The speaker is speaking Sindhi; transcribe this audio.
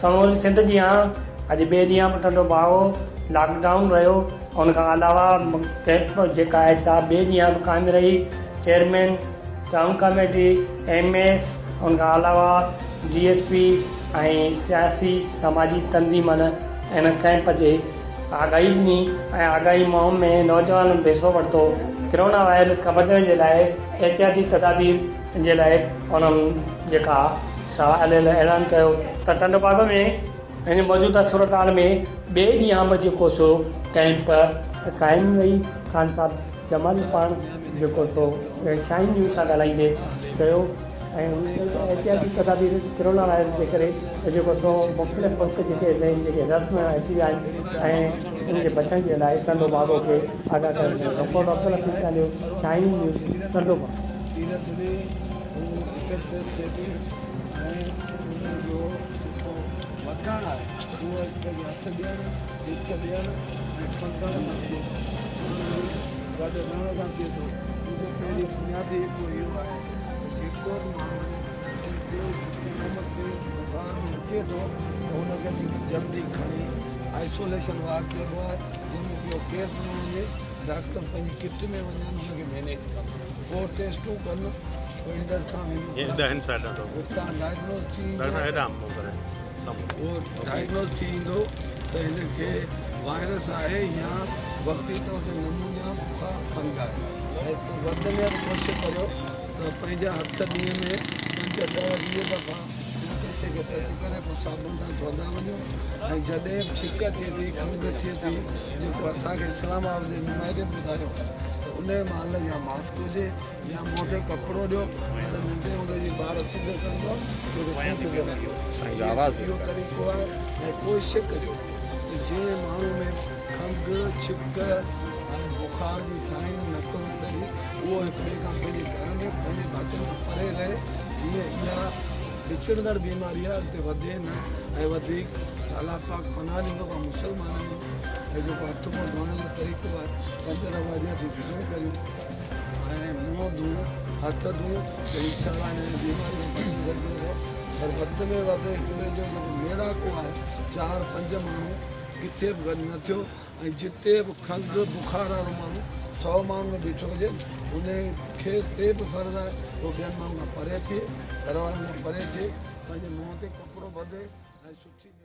سموري سنڌ جيان اڄ ٻئي ڏينهن به ٽنڊو باگو لاڪ ڊائون رهيو ان کان علاوه ڪئمپ جيڪا آهي سا ٻئي ڏينهن به قائم رهي chairman town committee M S ان کان علاوه ڊي ايس پي ۽ سياسي سماجي تنظيمن ان ڪئمپ جي آگاهي ڏني ۽ آگاهي مهم ۾ نوجوانن به حصو ورتو ڪرونا وائرس کان بچڻ جي لاء احتياطي تدابير جي لاء انهن جيڪا سا اعلان ڪيو ته ٽنڊوباگو ۾ هن موجوده صورتحال ۾ ٻئي ڏينهن به جيڪو سو ڪئمپ قائم رهي. خان صاحب جمالي پاڻ جيڪو سو شاهين نيوز سان ڳالهائيندي چيو ۽ هن چيو ته احتياطي تدابير ڪرونا وائرس جي ڪري جيڪو سو مختلف ملڪ جيڪي آهن جيڪي رس ۾ اچي ويا آهن ۽ ان کي بچڻ جي لاء ٽنڊوباگو کي آگاهه ڪرڻ چاهيون. Report Abdul Hafeez Chandio, Shaheen news, Tando Bago. سيرت ۾ هو انٽرفيس ٿئي ٿي ۽ ان جو جيڪو وڌڻ آهي اهو هڪ ٻئي کي هٿ ڏيڻ، هچ ڏيڻ ۽ کنگهڻ سان ٿئي ٿو. پاڻ ۾ گڏ رهڻ سان ٿئي ٿو. ان جو پهرين بنيادي حصو اهو آهي ته جيڪو به ماڻهو کنگهه تي بخار ۾ اچي ٿو ته ان کي جلدي کڻي آئسوليشن وارڊ چئبو آهي جنهن ۾ ٻيو ڪير به نه وڃي ڊاڪٽر پنهنجي ڪٽ ۾ وڃن ان کي مينيج ڪن پوء ٽيسٽون ڪن پوء ايندڙ کان اتان ڊائگنوز ٿي ايندو ڊائگنوز ٿي ايندو ته هن کي وائرس آهي يا وقتي طور تي نمونيا بخار کنگهه آهي ۽ وڌ ۾ وڌ ڪوشش ڪريو ته پنهنجا هٿ ڏينهن ۾ پنج ڏهه 20 دفعا هن ڪنهن شيء کي ٽچ ڪري پوء صابڻ سان ڌوئندا وڃو ۽ جڏهن به ڇڪ اچي ٿي کنگهه ٿئي ٿي جيڪو اسان کي اسلام آباد جي نمائندي ٻڌايو ته ان مهل يا ماسڪ هجي يا منهن تي ڪپڙو ڏيو ته ننڍي هوندي جي ٻار سنڌ ڪندو اهو طريقو آهي ۽ ڪوشش ڪريو ته جنهن ماڻهو ۾ کنگهه ڇڪ ۽ بخار جي سائن نڪ وڪ جي اهو هڪ ٻئي کان پنهنجي گهر ۾ پنهنجي ڀاتين کان پري رهي جيئن اها وچڙندڙ بيماري آهي اڳتي وڌي نه ۽ وڌيڪ الله پاڪ پناهه ڏيندو پاڻ مسلمان آهيون ۽ جيڪو هٿ منهن ڌوئڻ جو طريقو آهي پنج دفعا جيئن اسين وضو ڪريون ۽ منهن ڌوئون هٿ ڌوئون ته انشاء الله هن بيماري کان بچي سگهجي ٿو پر وڌ ۾ وڌ هڪ ٻئي جو جيڪو ميڙاڪو آهي چار پنج ماڻهو ڪٿي به گڏ نه ٿيو ۽ جتي به کنگهه بخار وارو ماڻهو سئو ماڻهن ۾ بيٺو هجي ان کي تي به فرض آهي ته هو ٻين ماڻهن کان پري ٿئي، گهر وارن کان پري ٿئي، پنهنجي منهن تي ڪپڙو ٻڌي ۽ سٺي.